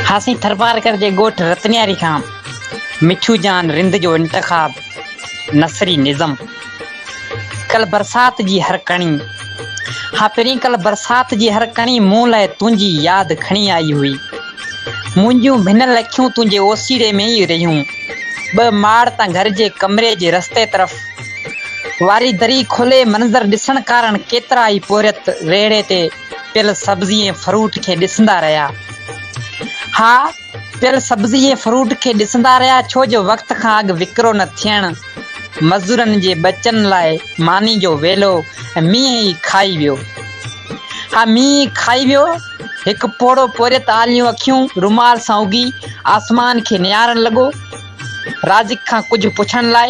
ها سائين ٿرپارڪر جي ڳوٺ رتنياري کان مٺو جان رند جو انتخاب نثري نظم ڪل برسات جي هر ڪڻي ها پرين ڪل برسات جي هر ڪڻي مون لاء تنهنجي ياد کڻي آئي هئي منهنجون ڀنل اکيون تنهنجي اوسيڙي ۾ ئي رهيون ٻه ماڙ تان گهر جي ڪمري جي رستي طرف واري دري کولي منظر ڏسڻ ڪارڻ ڪيترا ئي پورهيت ريڙهي تي پيل سبزي ۽ فروٽ کي ڏسندا رهيا. ها، پيل سبزي ۽ فروٽ کي ڏسندا رهيا ڇو جو وقت کان اڳ وڪرو نه ٿيڻ، مزورن جي ٻچن لاء ماني جو ويلو ۽ مينهن ئي کائي ويو. ها، مينهن ئي کائي ويو. هڪ پوڙهو پورهيت آليون اکيون رومال سان اگهي آسمان کي نهارڻ لڳو. رازق کان ڪجهه پڇڻ لاء،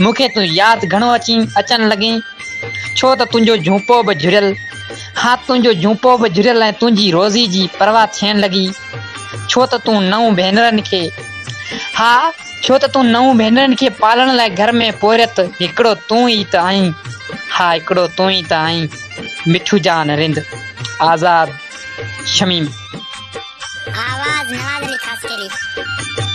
مون کي تون ياد گهڻو اچين اچڻ لڳين، ڇو ته تنهنجو جهونپو به جهريل، ها تنهنجو جهونپو به جهريل ۽ تنهنجي روزي جي پرواهه ٿيڻ لڳي، ڇو ته تون نون ڀينرن کي، ها ڇو ته تون نون ڀينرن کي پالڻ لاء گهر ۾ پورهيت هڪڙو تون ئي ته آهين، ها هڪڙو تون ئي ته آهين، مٺو جان رند، آزاد شميم. آواز نواز علي خاصخيلي.